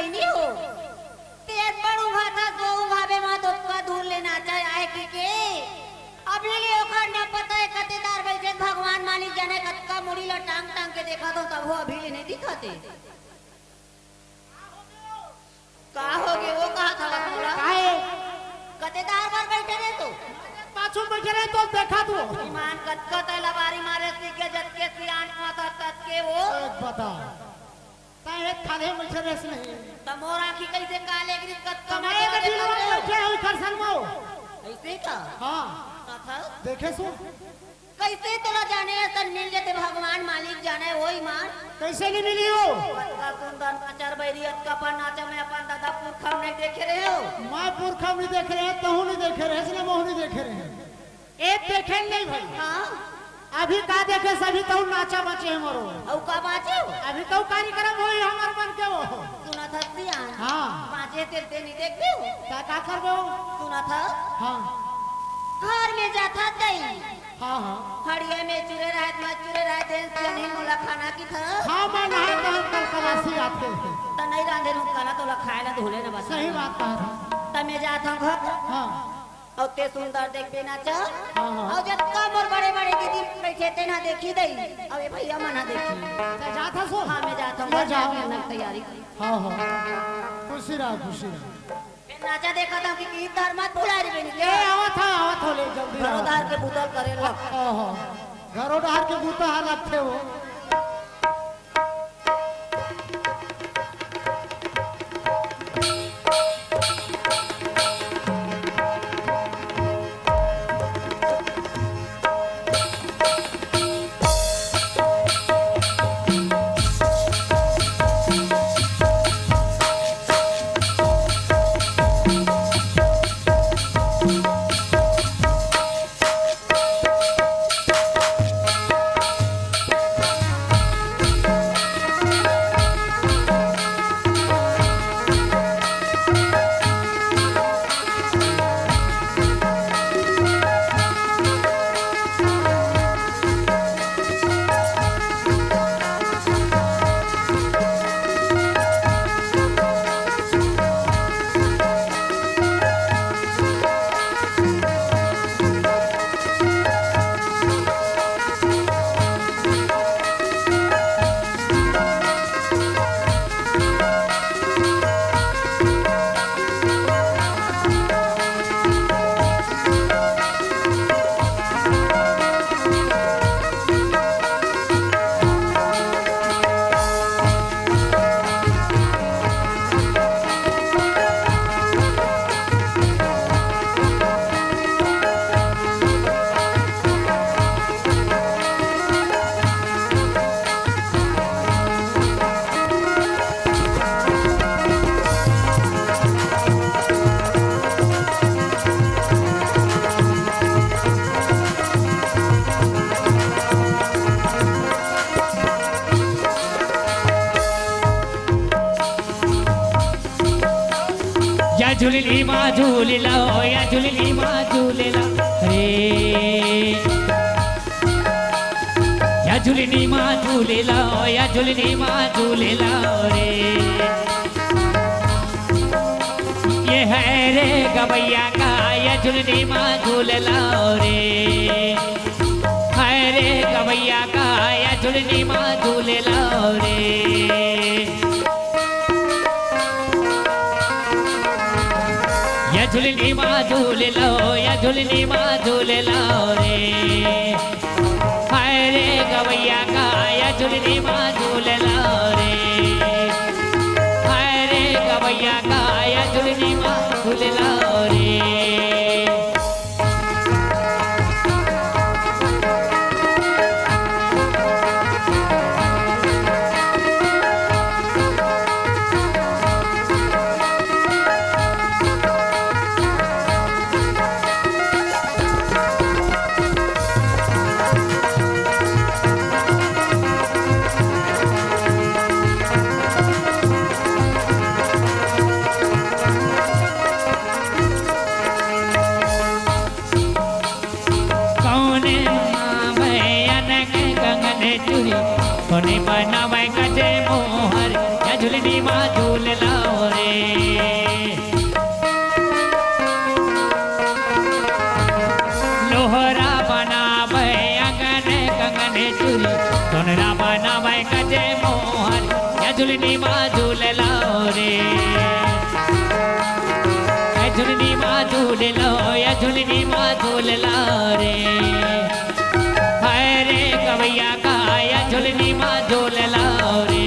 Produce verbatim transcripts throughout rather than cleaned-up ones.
नहीं हो। तेज बड़ उघात हस, वो उघाबे मा तो ओतका दूर ले नाचा आए कि के। अभी ले ओकर न पता हे, कते दार बइठे भगवान मालिक जाने कतका मुड़ी ला टांग टांग के देखत हों, तभो अभी ले नहीं दिखत हे। का होगे? वो कहा था बस मोला। काहे? कते दार बर बइठे रहे तो? पाछू बइठे रहे तो देखा तू। ईमान कतका तैं लबारी मारे सीख गे, जतके सियान माता ततके वो। एक बता। तैं एक खाल्हे बइठे रहेस नहीं। त मोर आँखी कइसे काले गिरिस कतका तमारे मजा के ले दिल में करते हो। बइठे हो खरसन में। ऐसे का? हाँ। का था? देखे सो। कइसे तोला जाने असन मिल जते, भगवान मालिक जाने, ओ ईमान। कइसे नहीं मिली हो? अतका सुंदर नाचर बइरी, अतका अपन नाचा मैं अपन दादा पुरखा में नहीं देखे रहे हो। मैं पुरखा में नहीं देखे रहे, तहूँ नहीं देखे रहे, इसने महूँ नहीं देखे रहे। एक देखे नहीं भाई। हाँ। अभी का देखे, सभी तहूँ नाचा बाँचे हे मोरो। अउ का बाँचे हो? अभी तो कार्यक्रम होई हमर मन के वो। सुना था सियान। हाँ। बाँचे तेल ते नहीं देखबे हो। का, का करबे हो? सुना था। हाँ। घर में जाथा तई। हाँ, हाँ। हड़िया में चुरे रहत, मत चुरे रहत, देन से नहीं मोला खाना की था। हाँ, मैं नहा धोए कल कलासी आथे। त नहीं रांधे रहूं, काला तोला खाए ला धोले न बता। सही बात कहा था। त मैं जात हूँ घर। हाँ। अउ ते सुंदर देखबे नाचा। हाँ, हाँ। अउ जतका मोर बड़े-बड़े दीदी बइठे तेन हा देखी दई। अउ ये भइया मन हा देखी। त जात हस? हाँ, मैं जात हूँ। ले घर जाओ। जाके अंदर तैयारी करी। हाँ, हाँ। खुशी रहा, खुशी रहा। ए, नाचा देखत हंव कि गीत धर मत भुला रे बहिनी। ए, आवत हंव, आवत हंव, ले जल्दी घरो आवत डार हंव। के बूता ल करे लग। ओहो, घरो डार के बूता ह लगथे वो। या झुलनी मा झूल लो, या झुलनी मा झूल लो रे। या झुलनी मा झूल लो, या झुलनी मा झूल लो रे। ये है रे गवैया का, या झुलनी मा झूल लो रे। हाय रे गवैया का, या झुलनी मा झूल लो रे। या झुलनी मा झूल लो, या झुलनी मा झूल लो रे। हाय रे गवैया का, या झुलनी मा झूल लो रे। हाय रे गवैया का, या झुलनी मा झूल लो रे। कौन नाम है अनक कंगन चूड़ी, कौन बनावे गज मोहर, या झुलनी मा झूल लव रे। लोहरा बनावे अंगन कंगन चूरी, सोनरा बनावे गज मोहर, या झुलनी मा झूल लव रे। ए झुलनी मा झूल लव, या झुलनी मा झूल लव रे। हाय रे गवैया का, या झुलनी मा झूल लव रे।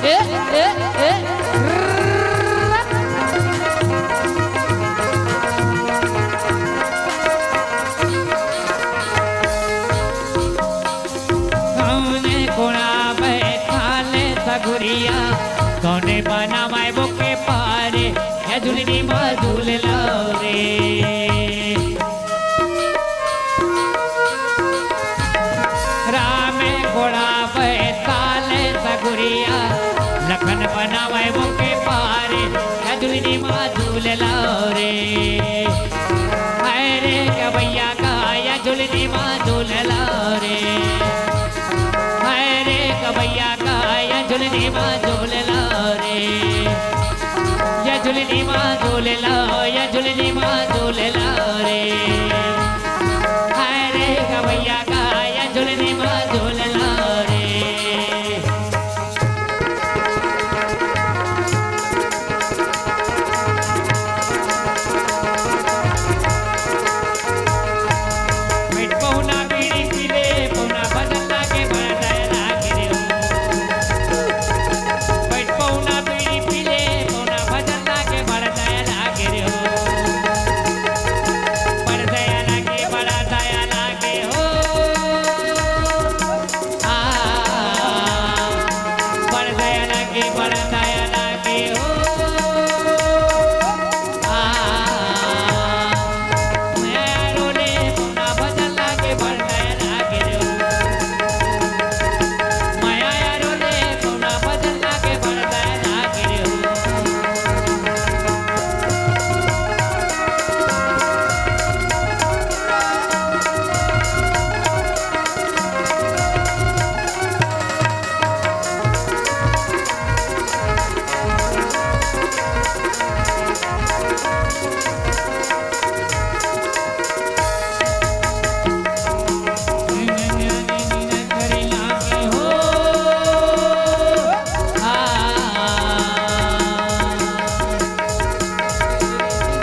ए, ए, ए, कौने कोना बैठाले सगुरिया, कौने बनावे बोके पारे, या झुलनी मा झूल लव रे। राम कोना बैठाले सगुरिया, लखन बनावे बोके पारे, या झुलनी मा झूल लव रे। हाय रे गवैया का, या झुलनी मा झूल लव रे। हाय रे गवैया का, या झुलनी मा झूल लव रे। या झुलनी मा झूल लव, या झुलनी मा झूल लव रे। हाय रे गवैया का, या झुलनी मा झूल लव रे। बैठ पहुना बीड़ी पीले, पहुना भजन लागे, बड़ा दया लागे रे हो। बैठ पहुना बीड़ी पीले, पहुना भजन लागे, बड़ा दया लागे रे हो। बड़ा दया लागे, बड़ा दया लागे हो। आ, बड़ दया लागे, बड़ दया लागे हो। आ, माया रोले पौना भजन लागे, बड़ दया लागे रे हो। माया रोले पौना भजन लागे, बड़ दया लागे रे हो।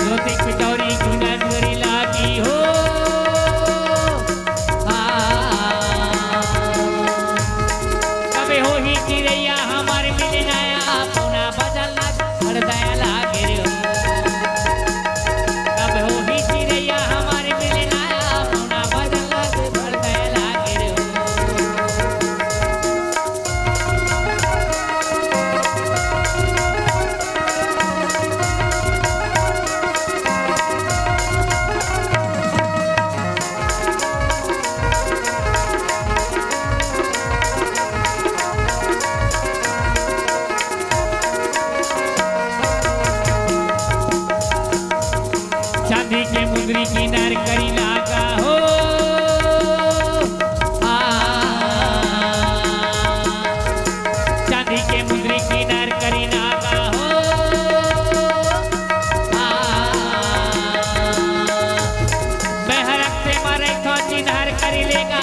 ज्योति पिटौरी चुनर लागी हो। आ, कबे होही चिरैया हमार मिलना, अपना बदल लाग, बड़ दया लागे रे हो। कबे होही चिरैया हमार मिलना, अपना बदल लाग, बड़ दया लागे रे हो। चांदी के मुंदरी किनार करी लागा हो। आ, चांदी के मुंदरी किनार करी लागा हो। आ, मैं हरक से मारे खो चिन्हार करी लेगा।